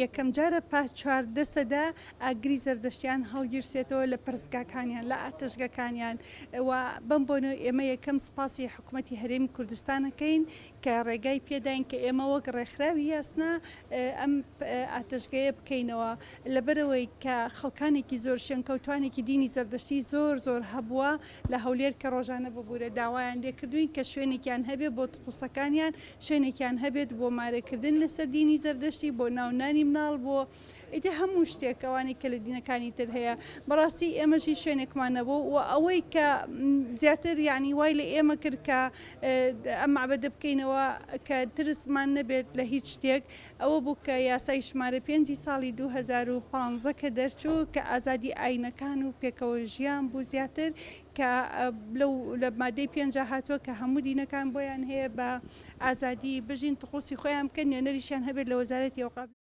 یەکەم جارە پاش 14 سەدە ئاگری زەردەشتیان هەڵگیرسێتەوە لە پەرستگاکانیان، لە ئاتەشگەکانیان و بەم بۆنەوە ئێمە یەکەم سپاسی حکومەتی هەرێمی کوردستان ئەکەین کە ڕێگای پێداین کە ئێمە وەک ڕێکخراوی یاسنا ئەم ئاتەشگەیە بکەینەوە لەبەرئەوەی کە خەڵکانێکی زۆر شوێنکەوتوانێکی دینی زەردەشتی زۆر زۆر هەبووە لە هەولێر کە ڕۆژانە ببورە داوایان لێکردوین کە شوێنێکیان هەبێت بۆ تقوسەکانیان شوێنێکیان هەبێت بۆ مارەکردن لەسەر دینی زەردەشتی بۆ ناونانی مناڵ بۆ ئیتر هەموو شتێک ئەوانەی کە لە دینەکانی تر هەیە بەڕاستی ئێمەش هیچ شوێنێکمان نەبوو و ئەوەی کە زیاتر یعنی وای لە ئێمە کرد کە ئەم مەعبەدە بکەینەوە کە ترسمان نەبێت لە هیچ شتێک ئەوە بوو کە یاسای ژمارە پێنجی ساڵی 2015 کە دەرچوو کە ئازادی ئاینەکان و پێکەوە ژیان بوو زیاتر کە لەو لە مادەی پێنجا هاتووە کە هەموو دینەکان بۆیان هەیە بە ئازادی بژین تقوسی خۆیان بکەن نوێنەریشیان هەبێت لە وەزارەتی ئەوقاف.